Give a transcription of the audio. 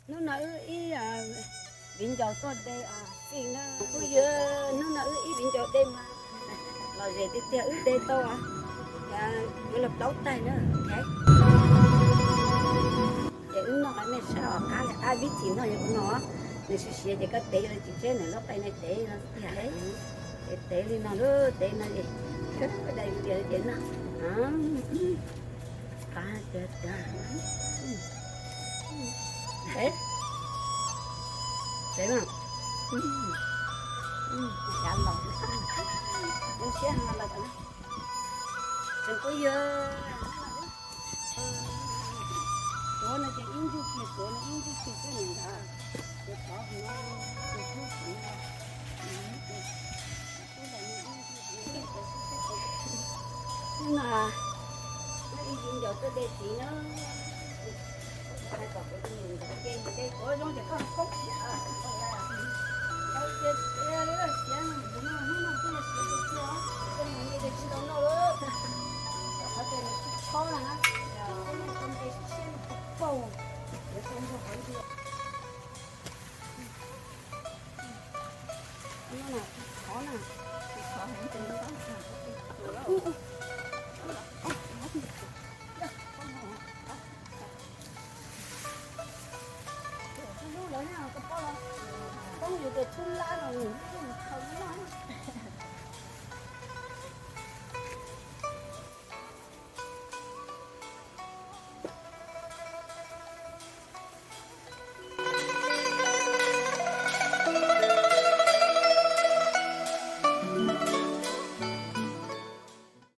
Hnub no wb ib viv ncaus tuaj de xij na. Kuj yog hnub no wb ib viv ncaus de mas lom zem tiag tiag, wb de tau yuav luag plaub taig na. Ces wb noj nej saib os, qab li qab vib thim noj yog ua no. Nws siav siav ces koj tev los tsis tseb nws lub qe no tev no tiag. Ces tev li no lub tev no es dai li ces no. Qab tiag tiag. Tev, tev na. Yav laus, zoo siab heev los tseem kuj yog. Tuav no ces ib ntsuj kiag, tuav no ib ntsuj kiag xwb ntag. Ces tov no ces tub xwb no. Hnub no wb ib viv ncaus tuaj de txiv na. Hais kom kuv tus niam ntxawm ces de tuav zoo ces koj poob siav. Tau ces siav, hnub no twb yog siav tiag tiag, koj mus nce ces tsis tau noj lawm. Qhov tias nws tsis chob na, koj nce siab nws tsis paug, yuav tau nrog qhov ntsia. Khov na, khov heev. Lub lawv na, koj pom los, poob yus tus tub lab no.